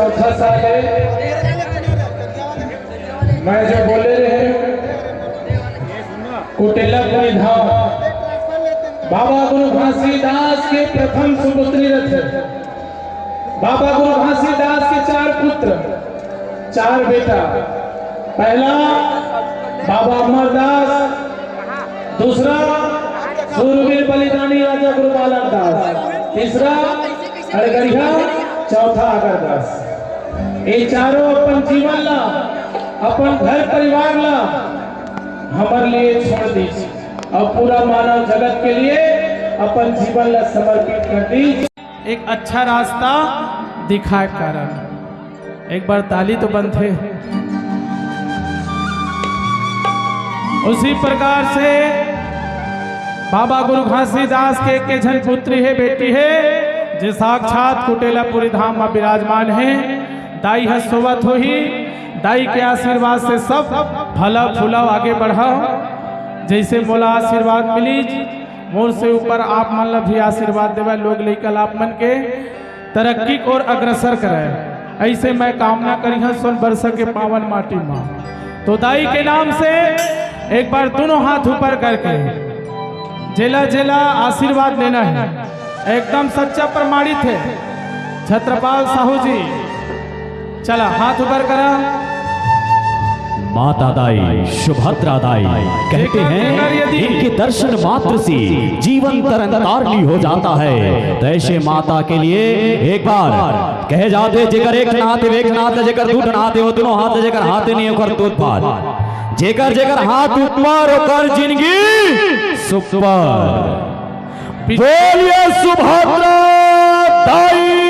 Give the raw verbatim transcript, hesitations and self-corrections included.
चौथा साल है, मैं जो बोले रहे, कुटेला परिधाम, बाबा गुरु घासीदास के प्रथम सुपुत्री रथे। बाबा गुरु घासीदास के चार पुत्र, चार बेटा। पहला बाबा अमरदास, दूसरा सूरवीर बलिदानी राजा गुरु बालक दास, तीसरा अड़गड़िया, चौथा अगरदास। ये चारों अपन जीवन ला, अपन घर परिवार ला हमर लिए छोड़ दीस और पूरा मानव जगत के लिए अपन जीवन ला समर्पित कर दीस। एक अच्छा रास्ता दिखाए कारण एक बार ताली तो बनथे। उसी प्रकार से बाबा गुरु घासीदास के एक झन पुत्री हे, बेटी हे, जे साक्षात कुटेलापुरी धाम में विराजमान हे। दाई ह सोवत होही, दाई के आशीर्वाद से सब फला फूला आगे बढ़ा। जैसे मोला आशीर्वाद मिली, मोर से ऊपर आप मन ला भी आशीर्वाद देवय, लोग लइका ला आप मन के तरक्की और अग्रसर करय। ऐसे मैं कामना करिहा सोनबरसा के पावन माटी मा। तो दाई के नाम से एक बार दोनों हाथ ऊपर करके जेला जेला आशीर्वाद लेना है, एकदम सच्चा प्रमाणित है छत्रपाल साहू जी। चला हाथ ऊपर करा। माता दाई, सुभद्रा दाई कहते हैं, इनके दर्शन मात्र से जीवन तरंग तारली हो जाता है। तो ऐसे माता के लिए एक बार कहे जाते, जेकर एक ठन हाथ हे, एक ठन हाथ हे, जेकर दू ठन हाथ हे, वो दोनों हाथ हे, जेकर हाथ हे नहीं, ओकर दू हाथ। जेकर जेकर हाथ ऊपर, ओकर जिंदगी सुपर। बोलिए सुभद्रा दाई